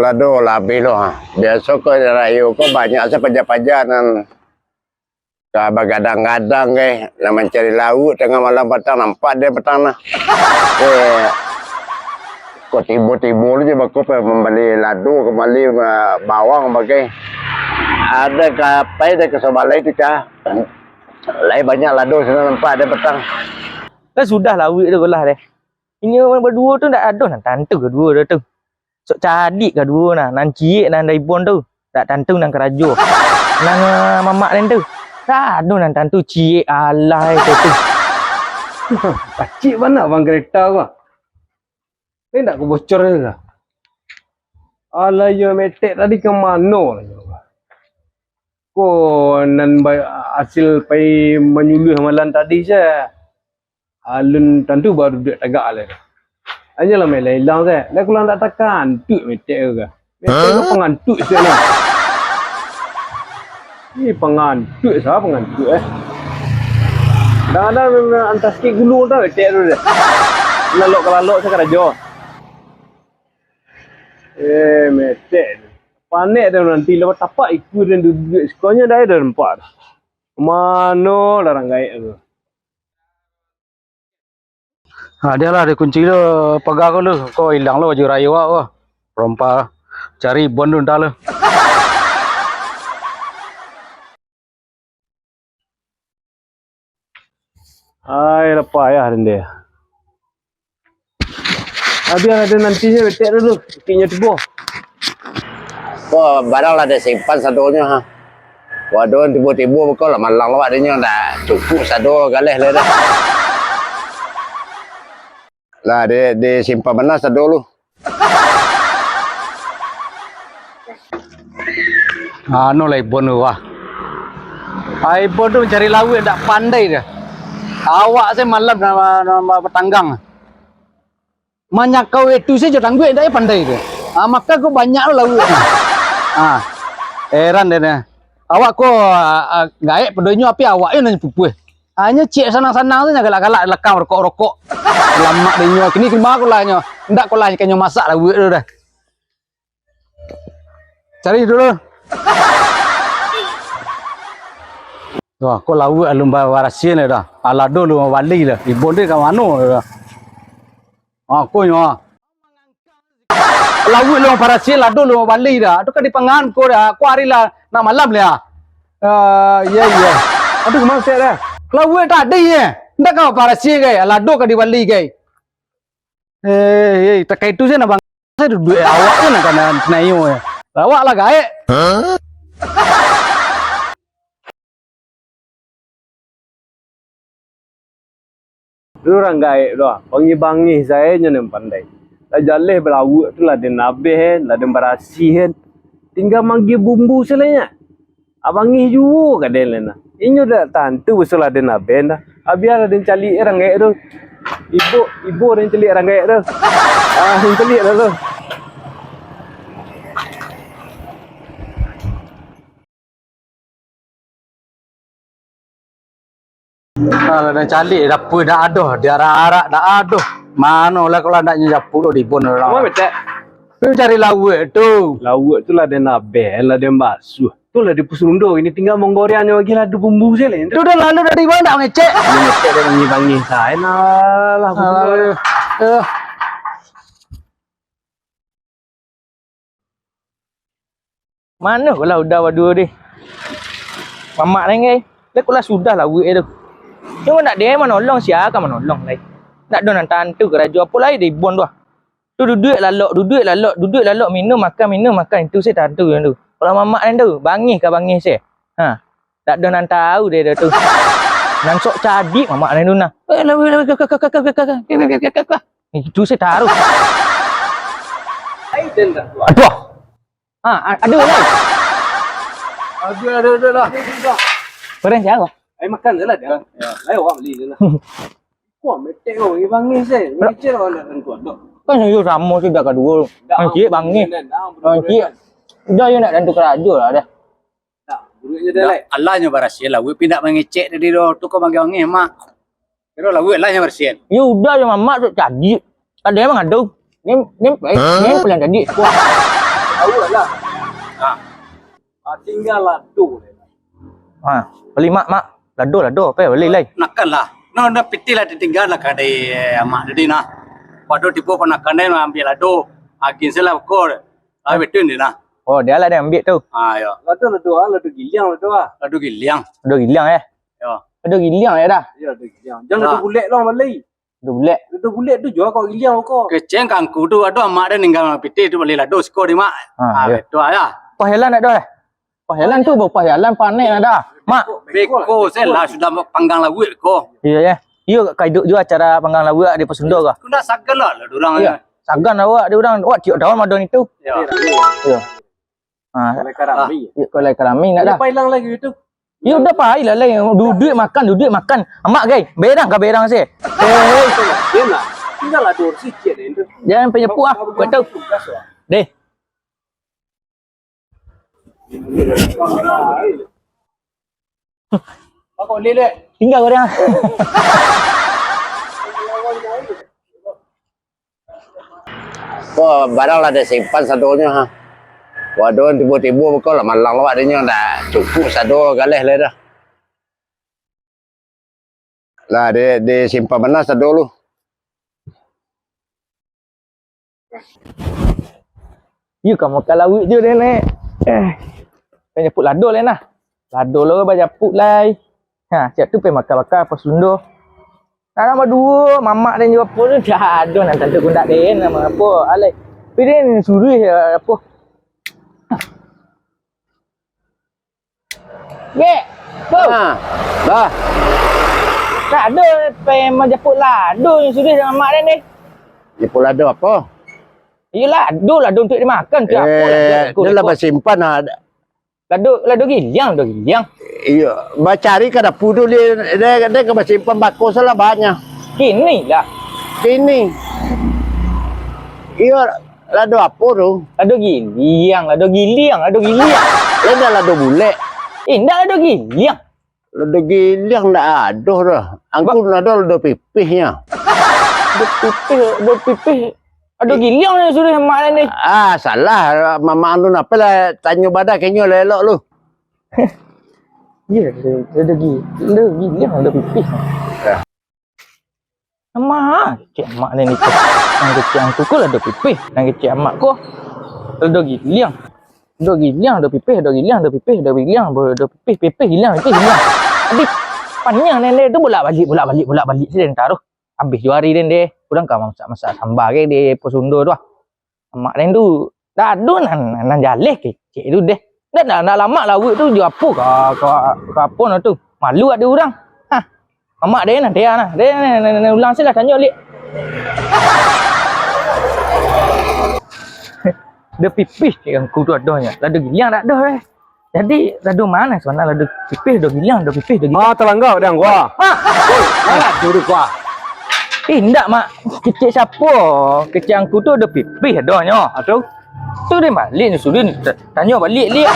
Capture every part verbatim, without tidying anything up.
Aduh, lah abih lo. Biaso ko rayo ko banyak se paja-paja nan ka bagadang-gadang, eh, nan mancari lauak tangah malam patang, nampak dek patang nah. Eh, ko tibo-tibo lo je bako pe mambali lado, ka mambali, eh, bawang bagai. Ado ka pai dek ka sabalai tu, Cah. Lai banyak lado sinan nampak dek patang. Kan sudah lauak tu lah deh. Inyo baduo tu ndak ado nan tantu kaduo tu. Sok cadiak kaduo nah, nan ciek nan dari bon tu, ndak tantu nan karajo. Nan, eh, mamak den tu, ndak ado nan tantu ciek alai tu tu. Pacik bana bang kereta ko. Ni ndak ka bocor ka? Alah, iyo metek tadi ka mano lah iyo? Ko nan ba-, asil pai manyuluah malam tadi se. Alun tantu baru duduak tagak lai. Hanyolah main ilang-ilang se. Lai kulang dak takantuak metek tu ka. Metek tu pangantuak siap lah. Ih, pangantuak, sa pangantuak, eh. Kadang-kadang antah sikit gulu tu metek tu deh. Lalok ka lalok se karajo. Eh, metek tu. Panek tu nanti lepas tapak ikua den duduak sikonyo dah, dah nampak. Mano lah urang gaek tu. Ha, dia lah, dia kunci tu pagar ko lu. Ko ilang lo baju rayo awak ko. Rompa cari bon tu entah lu. Ai, lapeh ayah dende. Abiah ado nantinyo betek tu, tu. Beteknyo tibo. Wah, barang lah ado simpan sadonyo, ha. Waduh, tibo-tibo beko lah malang lawak dinyo, ndak cukup sado galeh lai dah. Lah, di, disimpan bana sado lu. Anu lah Ibon tu, wah. Ah, Ibon tu mancari lauak ndak pandai dah. Awak se malam nama, nama batanggang. Manyakau itu se jo tangguak ndak pandai tu. Ah, maka ko banyak lo lauak tu. Ah, heran deh nah. Awak ko, ah, ah, gaek pado inyo, api awak yo nan pupuih. Hanyo ciek sanang-sanang tu nyo galak-galak di lakang rokok-rokok. Lamak dek inyo, kini kima ko lah nyo. Ndak ko lah kanyo masak lauak tu dah. Cari dulu. Wah, ko lauak alun ba-, barasian dah. Alado lu bali dah. Ibon deh ka mano dah. Ah, ko nyo. Lauak lu barasian, lado lu bali dah. Tu kan dipangan ko dah. Ko ari lah nak malam lah. Ah, iya, iya. Aduh, mano cek dah. Lauak tadi ye. Ndak ka barasian gai, lado ka dibali gai. Eh, eh, takai tu se nah, Bang. Saya duduak awak tu nak kana nayo ye. Awak lah gaek. Urang gaek tu ah, bangih-bangih sae nyo nan pandai. Lah jaleh balauak tu lah den abeh, lah den barasiah, tingga maagiah bumbu se lai nyo. Abangih juo ka den lai nah. Inyo dak tantu basolah den abeh dah. Abiah lah den caliak urang gaek tu. Ibo, ibo den caliak urang gaek tu. Ah, den caliak lah tu. Alah, dah caliak, dapua dak ado, diarak-arak dak ado. Mano lah kalau ndak nyo japuik lo dibon urang. Kama betek? Pai cari lauak tu. Lauak tu lah den abeh, lah den basuah. Tu lah dipusundo, ini tingga manggoreang nyo lagi lah, ado bumbu se lai. Tu dah lalu dari bawah ndak mangecek. Iyo, mangecek dah bangih-bangih sae nah lah. Alah, eh. Mano ko lah udah baduo deh. Mamak den gai. Lah ko lah sudah lauak tu. Cuma ndak den manolong, sia ka manolong lai. Ndak ado nan tantu karajo apo lai dek Ibon tu ah. Tu duduak lalok, duduak lalok, duduak lalok, minum makan, minum makan, itu se tantu tu. Kalau mamak den tu, bangih ka bangih se. Ha. Dak ado nan tau dek den tu. Nan sok cadiak mamak den tu nah. Eh, lawa, lawa, ka, ka, ka. Itu se taruh. Aduh. Ha, a-, ado lai. Aduh, aduh, aduh lah. Barang siapa? Ai makan se lah dia. Lai awak bali se lah. Wah, metek kau, bangih se. Mangecek awak ndak tantu ado. Kan yo samo sudah kaduo. Mangecek bangih. Mangecek. Udah yo ndak tantu karajo lah dah. Dak, buruaknyo dah, Lek. Alah nyo barasiah lauak, pi ndak mangecek tadi doh. Tu kau bangih-bangih, Mak. Kiro lauak lah nyo barasiah. Yo udah yo, Mamak tu cadiak. Ado emang ado. Ni, ni, ni pulang tadi. Wah. Awak lah. Ha. Ah, tingga lado. Ha, bali mak, mak. Lado, lado, apo bali lai? Nakan lah. No, no, pitih lah ditingga lah kadai, eh, amak tadi nah. Pado tibo panakan deh, ambiak lado. Agiah se lah ko. Ah, betul ni nah. Oh, dia lah dia ambiak tu. Ah, yo. Lado, lado, ah, lado giliang, lado, ah. Lado giliang. Lado giliang, eh? Yo. Lado giliang, ya dah? Yo, lado giliang. Jangan lado bulek lah, bali. Lado bulek. Lado bulek tu juo kok giliang kok. Kecek angku tu, aduh, amak dia ningga pitih tu bali lado siko di mak. Ah, yo. Betul lah. Pah jalan nak dah? Pah jalan tu, pah jalan panek nak dah. Mak. Beko se lah sudah panggang lauak ko. Iyo, ya. Iyo, ka iduik juo acara panggang lauak di Pos Sundo ko. Kena sagan lah, lah, dorang. Iyo. Sagan awak di urang. Awak tiok daun madon itu. Yo. Iyo. Ha. Kalau karami. Iyo, kalau karami nak dah. Pai ilang lagi tu. Yo, udah pai lah, lai. Duduak makan, duduak makan. Amak, gai. Berang ka berang se. Eh, eh. Diam lah. Tinggal lah dua sikit ni tu. Jangan penyepuk ah. Kau tahu. Deh. Tinggal kau dia. Wah, barang lah dah simpan sadonyo, ha. Waduh, tibo-tibo beko lah malang lah, adinyo dah cukup sado galeh lah dah. Lah, di, disimpan bana sado lu. Iyo, ka makan lauak juo deh, Nek. Eh, pai japuk lado lai nah. Lado lo bajapuk lai. Ha, siap tu pai makan bakar Pos Sundo. Nak, nak baduo, mamak den jo apo tu, dah ado nan tantu kundak den, nama apo, alai. Tapi den suruah apo. Gek, tu. Ha, bah. Tak ado pai manjapuk lado nan sudah dengan mak den deh. Japuk lado apo? Iyo lado, lado untuak dimakan, tu apo lado? Eh, ko, dah lah ko. Basimpan, ah. Lado, lado giliang, lado giliang. Iyo, bacari ka dapua tu, dia, dia, dia ka basimpan bako salah banyak. Kini lah. Kini. Iyo, lado apo tu? Lado giliang, lado giliang, lado giliang. Indak lado bulek. Indak lado giliang. Lado giliang ndak ado doh. Angku ndak ado lado pipihnyo. Lado pipih, lado pipih. Lado giliang nyo suruah mak den deh. Ah, salah. Mamak anu napalah tanyo badah kenyo elok lu. Iyo, lado gi-, lado giliang, lado pipih. Ya. Amak, kecek amak ni, ni. Nan kecek angku ko lado pipih, nan kecek amak ko lado giliang. Lado giliang, lado pipih, lado giliang, lado pipih, lado giliang, lado pipih, pipih, giliang, pipih, giliang. Jadi, paniang den deh tu bolak-balik, bolak-balik, bolak-balik se den taruih. Abih juo ari den deh. Urang ka masak-masak samba gai di Pos Sundo tu ah. Amak den tu, dak ado nan, nan jaleh kecek tu deh. Dak, dak, dak lamak lauak tu jo apo ka, ka, ka apo nah tu. Malu ati urang. Hah. Amak den nah, den nah. Den, den, den, den, ulang se lah tanyo liak. Lado pipih cek angku tu adonyo. Lado giliang dak ado eh. Jadi, lado ma nan sabananyo, lado pipih, lado giliang, lado pipih, lado giliang. Ah, talangga dek angku ah. Ah, alah, duduk ah. Eh, indak, Mak. Kecek siapo? Kecek angku tu lado pipih adonyo. Ah, tu? Tu den baliak nyo suruah ta-, tanyo baliak liak.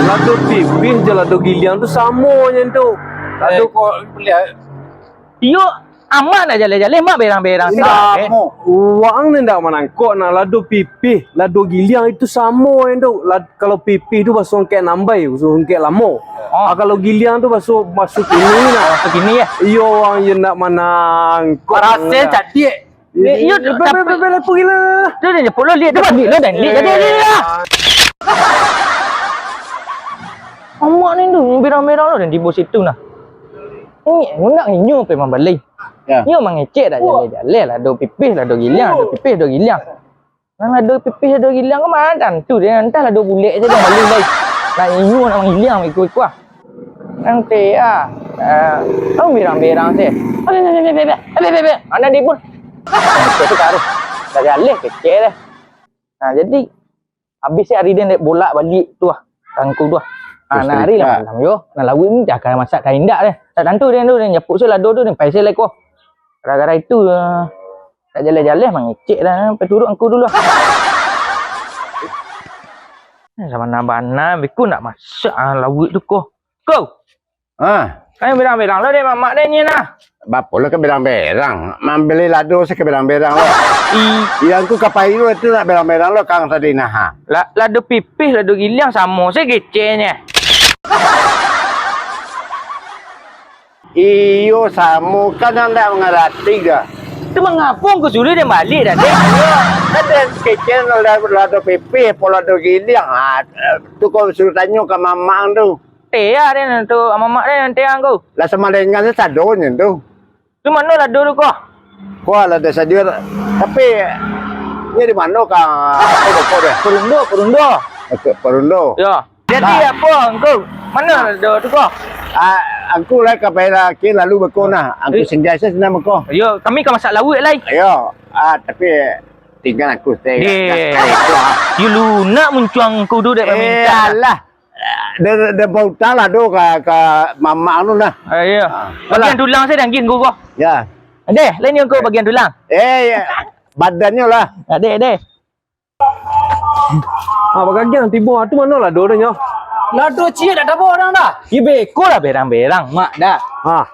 Lado pipih jo lado giliang tu samo nyo tu. Lado eh. Kok liak. Iyo, Amak nak jaleh-jaleh, Mak berang-berang. Indak, eh. Urang ni indak manangkok, nak lado pipih, lado giliang itu samo, Endo. Lad-, kalau pipih tu baso ungkek nambai, baso ungkek lamo. Oh. Ah, kalau giliang tu baso, baso kini nak. Baso kini, ya? Iyo, urang je indak manangkok. Raso cadiak. Iyo, tapi, tapi, tapi, tapi, gila. Tu dah nyepuk lo, liak tu, balik lo, dan liak jadi, liak, liak. Amak ni tu, berang-berang lo, dan di bawah situ nah. Ni, nak inyo pe mambali. Ya. Nyo mangecek dak jaleh-jaleh, lado pipih, lado giliang, lado pipih, lado giliang. Nan lado pipih, lado giliang ko ma tantu deh, antah lado bulek se dah malu lai. Nak inyo nak mangiliang iko-iko ah. Nan te ah. Ah, berang-berang se. Abeh, abeh, abeh. Anak dia pun. Itu tu taruh. Dak jaleh kecek deh. Nah, jadi Abih se ari den dek bolak balik tu ah, kangku tu ah. Ah, nan ari lah malam yo. Nan lauak ni dah ka masak ka indak deh. Tak tantu den tu, den japuk se lado tu, den pai se lai ko. Gara-gara itu, eh, tak jaleh-jaleh mangecek dah, pai turuk angku dulu ah. Eh, sabana-bana beko nak masak ah, lauak tu ko. Ko! Ah. Ai, berang-berang lo dek mamak dek nyo nah. Bapo lo ka berang-berang? Mambali lado se ka berang-berang lo. I- Iyo, angku ka pai lo tu nak berang-berang lo kang tadi nah. La-, lado pipih, lado giliang samo se kecenyo. Iyo, samo kan ndak mangarati ga. Tu mangapo angku suruah den baliak dah, dek? Kan den kecek lado, lado pipih, apo lado giliang. Ha, tu kau suruah tanyo ka mamak tu. Tea den tu, mamak den tea angku. Lah samalengan sadonyo tu. Tu mano lado tu ko? Ko lado sajo, tapi nyo di mano ka, apo ko deh? Parundo, Parundo. Oke, Parundo. Yo. Jadi apo angku? Mano lado tu ko? Ah, angku lah ka pai lah, kini lalu beko nah. Angku singgah se sinan beko. Yo, kami ka masak lauak lai. Yo, ah, tapi tinggal angku se. Deh. Yo lunak muncuang angku tu dek mamintak. Iyolah. Den, den bautang lah tu ka, ka mamak tu nah. Ah, iyo. Ah, bagian tulang se dangin angku ko. Yo. Deh, lain angku bagian tulang. Eh, yo. Badannyo lah. Deh, deh. Ah, bagagiang tibo tu mano lado tu nyo? Lado ciek dak tabo urang dah. Iyo beko lah berang-berang, mak dah. Ah.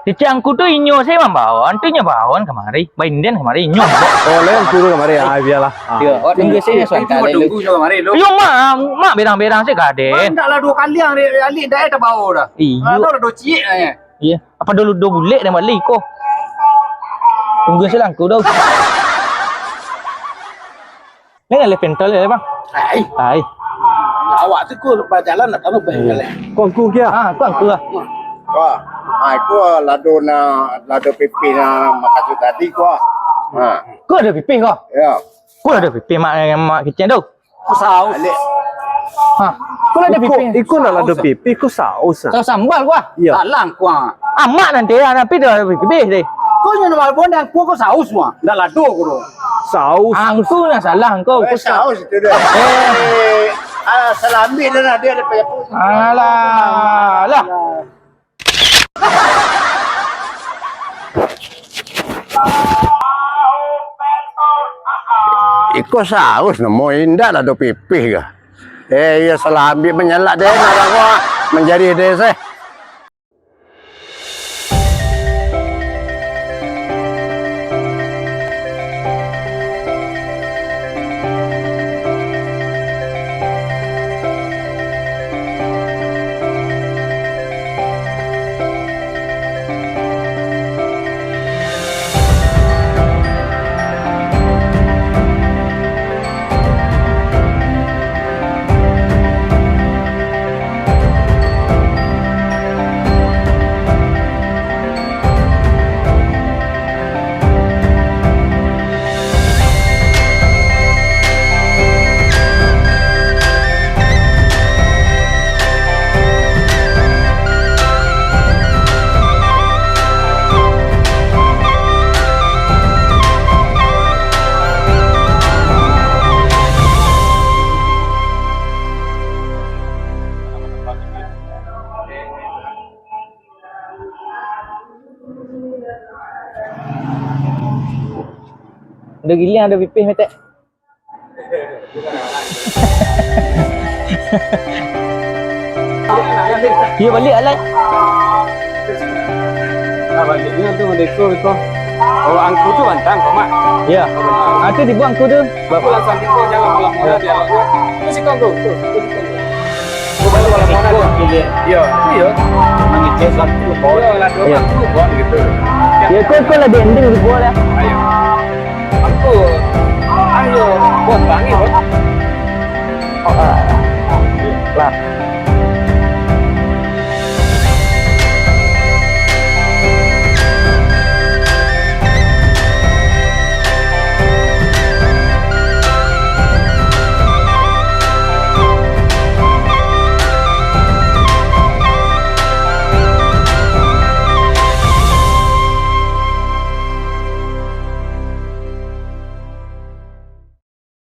Cicak angku tu inyo se mambaon, tu inyo baon kamari. Bainden kamari, inyo. Oh, lain angku tu kamari. Ah, bialah. Ah. Yo, awak tunggu sini suantai dulu. Tunggu nyo kamari dulu. Iyo, mak, mak berang-berang se ka den. Mak ndak lah duo kali ang alik dak eh tabao dah. Iyo. Lado lado ciek eh. Iyo. Apo dulu duo bulek den bali ko. Tunggu se lah angku tu. Ni lah pentol ya, Bang. Ai. Ai. Awak tu ko bajalan nak tahu baik kali. Ko angku kia? Ah, ko angku lah. Wah, ai ko lado na, lado pipih na makasuik tadi ko. Ha. Ko ado pipih ko? Yo. Ko ado pipih mak, mak kecek tu. Ko saus. Balik. Ha. Ko lah ado pipih. Iko nak lado pipih, ko saus ah. Saus sambal ko ah. Iyo. Salah ko ah. Amak nanti ah, tapi dah ado pipih deh. Ko nyo normal pun dah ko, ko saus mah. Ndak lado ko tu. Saus. Angku lah salah angku. Eh, saus itu dah. Eh, ah, salami dah lah, dia ada payah pun. Alah, lah. Iko saus namo indak lah do pipih ka. Eh, iyo salah ambiak manyalak den, alah ko manjadi den seh. Ado giliang, ado pipih, metek. Iyo, baliak, Alai. Nah, baliknyo tu, beko, beko. Oh, angku tu bantang, kok, Mak. Iyo. Ah, tu tibo angku tu. Aku langsung tibo, jangan malam-malam dialog. Tu siko, angku. Tu, tu siko. Iyo, iyo. Mangecek satu, oh, iyo, lah, dua, iyo, satu, buat gitu. Iyo, kau, kau lah di ending di gua lah. Ayo. Aku, ayo, buat tangi, buat. Oh, ah. Lah.